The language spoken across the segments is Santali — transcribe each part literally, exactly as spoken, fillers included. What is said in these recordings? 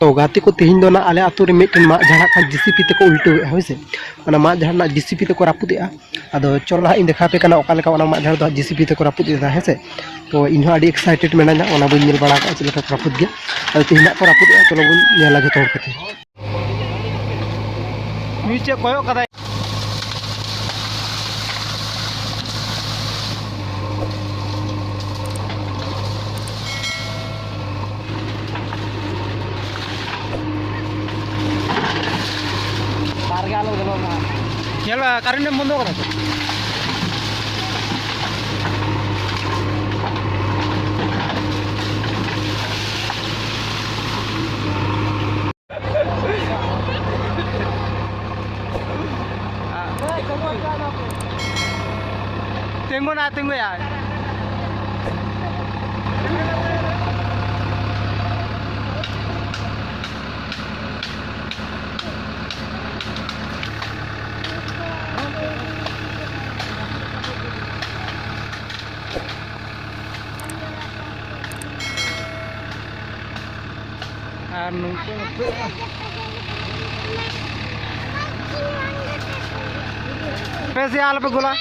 ᱛᱚ ᱜᱟᱛᱮ ᱠᱚ, ᱛᱮᱦᱮᱧ ᱫᱚ ᱱᱟᱜ ᱟᱞᱮ ᱟᱹᱛᱩ ᱨᱮ ᱢᱤᱫᱴᱮᱱ ᱢᱟᱫ ᱡᱷᱟᱲ ᱦᱟᱸᱜ ᱠᱷᱟᱱ ᱡᱮ ᱥᱤ ᱵᱤ ᱛᱮᱠᱚ ᱩᱞᱴᱟᱹᱣᱮᱫᱼᱟ, ᱦᱳᱭ ᱥᱮ᱾ ᱚᱱᱟ ᱢᱟᱫ ᱡᱷᱟᱲ ᱨᱮᱱᱟᱜ ᱡᱮ ᱥᱤ ᱵᱤ ᱛᱮᱠᱚ ᱨᱟᱹᱯᱩᱫᱮᱜᱼᱟ᱾ ᱟᱫᱚ ᱪᱚᱞᱚ ᱦᱟᱸᱜ ᱤᱧ ᱫᱮᱠᱷᱟᱣ ᱟᱯᱮ ᱠᱟᱱᱟ ᱚᱠᱟ ᱞᱮᱠᱟ ᱚᱱᱟ ᱢᱟᱫ ᱡᱷᱟᱲ ᱫᱚ ᱦᱟᱸᱜ ᱡᱮ ᱥᱤ ᱵᱤ ᱛᱮᱠᱚ ᱨᱟᱹᱯᱩᱫ ᱮᱫᱟ, ᱦᱮᱸ ᱥᱮ᱾ ᱛᱚ ᱤᱧ ᱦᱚᱸ ᱟᱹᱰᱤ ᱮᱠᱥᱟᱭᱴᱮᱰ ᱢᱮᱱᱟᱹᱧᱟ, ᱚᱱᱟ ᱵᱟᱹᱧ ᱧᱮᱞ ᱵᱟᱲᱟ ᱟᱠᱟᱫᱼᱟ ᱪᱮᱫ ᱞᱮᱠᱟ ᱠᱚ ᱨᱟᱹᱯᱩᱫ ᱜᱮᱭᱟ᱾ ᱟᱫᱚ ᱛᱮᱦᱮᱧ ᱦᱟᱸᱜ ᱠᱚ ᱨᱟᱹᱯᱩᱫᱮᱜᱼᱟ, ᱪᱚᱞᱚ ᱵᱚᱱ ᱧᱮᱞᱟ ᱡᱚᱛᱚ ᱦᱚᱲ ᱠᱟᱛᱮ᱾ ᱱᱩᱭ ᱪᱮᱫ ᱠᱚᱭᱚᱜ ᱠᱟᱫᱟᱭ? ᱵᱟᱨ ᱜᱮ ᱟᱞᱚ ᱵᱚᱞᱚ ᱢᱟ᱾ ᱧᱮᱞ ᱢᱮ, ᱠᱟᱨᱮᱱᱴ ᱮᱢ ᱵᱚᱱᱫᱚ ᱠᱟᱫᱟ ᱛᱚ? ᱛᱤᱸᱜᱩᱱᱟ, ᱛᱤᱸᱜᱩᱭᱟ᱾ ᱟᱨ ᱱᱚᱝᱠᱟ ᱠᱟᱛᱮ ᱯᱮ ᱥᱮ ᱟᱞᱚᱯᱮ ᱜᱳᱞᱟ᱾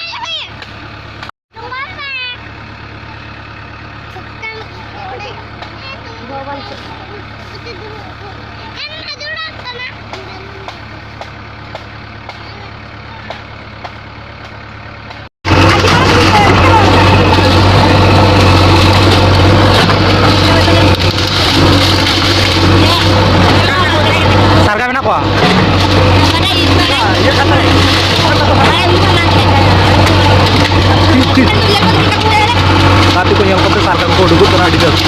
ᱥᱟᱨᱜᱟ ᱢᱮᱱᱟᱜ ᱠᱚᱣᱟ? ᱜᱟᱛᱮ ᱠᱚ ᱧᱮᱞ ᱠᱟᱛᱮ ᱥᱟᱨᱜᱟ ᱠᱚ ᱩᱰᱩᱠᱚᱜ ᱠᱟᱱᱟ ᱟᱹᱰᱤ ᱡᱟᱹᱥᱛᱤ᱾